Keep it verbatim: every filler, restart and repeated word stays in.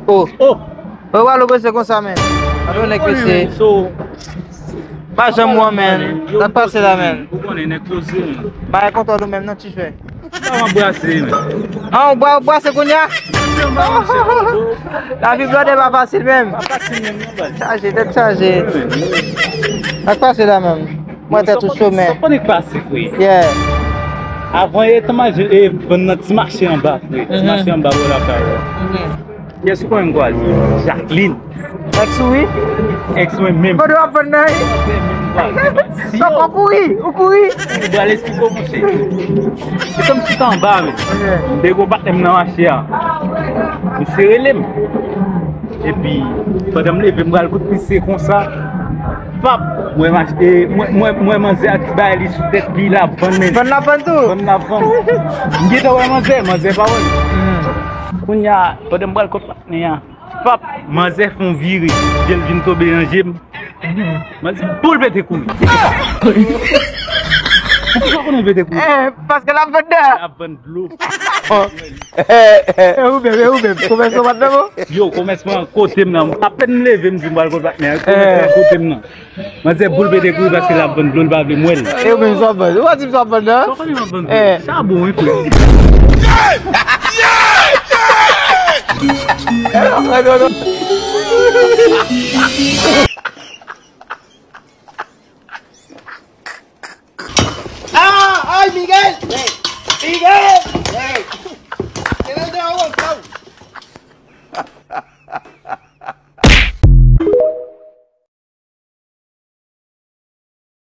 Oh. Oh. Ou wè, ou prese konsa, men. Gade yon nèg prese. So, pa janm wè, men. Sa k pase la, men? Ou konnen nèg poze, men. Bagay kontan nou menm, non, ti frè. Ou pa anbrase, men. Ah, ou bra-, ou brase kounye a? Lavi blòdè pa fasil menm. Pa fasil menm, non, baz. Chaje, tèt chaje. Sa k pase la menm? Mwen tèt ou cho, men. Sa pa nèk pase, frè. Yeah. Avan, e, tan maje, e, vann nan ti mache anba, frè. Ti mache anba, wè, lakay, wè. Kiyès ou konnen m kwaze? Jacqueline. Ex ou wi? Ex mwen menm. Kote w ap vann nan, wi? Kòman w kouri? Ou kouri? Ou pral esplike w, monchè. Se kòm si t anba, men. M te gon patnè m nan mache a. Misye rele m. Epi, pandan m leve, m pral kote misye konsa. Pap! Mwen mache, e, mwen, mwen, mwen manzè a ti bagay li sou tèt li, l ap vann, men. Vann l ap vann tou? Vann l ap vann. M gentan wè manzè, manzè pa wè m. Kounye a, pandan m pral kote patnè a, pap, manzè fè yon vire, je l vin tonbe nan je m. Manzè boule pete kouri. Ou pa konnen l pete kouri? Eh, paske l ap vann dlo. L ap vann dlo. E ou menm, e ou menm, komès ou pa t nan bon? Yo, komès mwen kote m nan. Apèn m leve, m di m pral kote patnè a. Komès mwen kote m nan. Manzè boule pete kouri paske l ap vann dlo, l pa vle m wè l. E ou menm sa w ap vann? Ou pa di m sa w ap vann nan? Sa w konnen m ap vann? Eh. Chabon, wi, frè. Ah, ay, Miguel! Miguel!